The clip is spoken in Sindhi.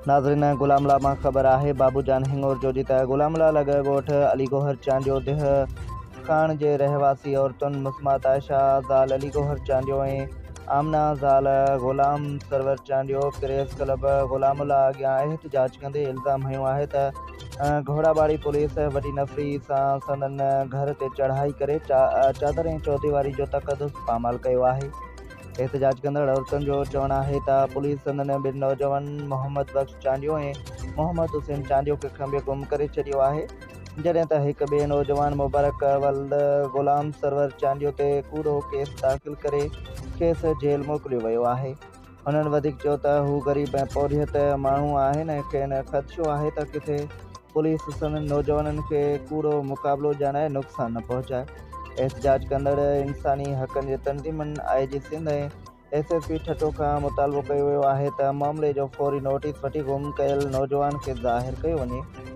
ناظرين غلام الله مان خبر آهي بابو جان هڱورجو جي ته غلام الله لڳ ڳوٺ علي گوهر چانڊيو ديهه کاڻ جي رهواسي عورتن مسمات عائشه زال علي گوهر چانڊيو ۽ آمنه زال غلام سرور چانڊيو پريس ڪلب غلام الله اڳيان احتجاج ڪندي الزام هنيو آهي ته گهوڙاٻاڙي پوليس وڏي نفري سان سندن گهر تي چڙهائي ڪري چادر ۽ چوديواري جو تقدس پامال ڪيو آهي. احتجاج ڪندڙ عورتن جو چوڻ آهي ته پوليس سندن ٻن نوجوانن محمد بخش چانڊيو ۽ محمد حسين چانڊيو کي کنڀي گم ڪري ڇڏيو آهي، جڏهن ته هڪ ٻئي نوجوان مبارڪ ولد غلام سرور چانڊيو تي ڪوڙو ڪيس داخل ڪري کيس جيل موڪليو ويو آهي. هنن وڌيڪ چيو ته هو غريب ۽ پورهيت ماڻهو آهن ۽ کين خدشو آهي ته ڪٿي پوليس سندن نوجوانن کي ڪوڙو مقابلو ڄاڻائي نقصان نه پهچائي. احتجاج ڪندڙ انساني حقن جي تنظيمن I G Sindh ۽ S S P Thatta کان مطالبو ڪيو ويو آهي ته معاملي جو فوري نوٽيس وٺي گم ڪيل نوجوان کي ظاهر ڪيو وڃي.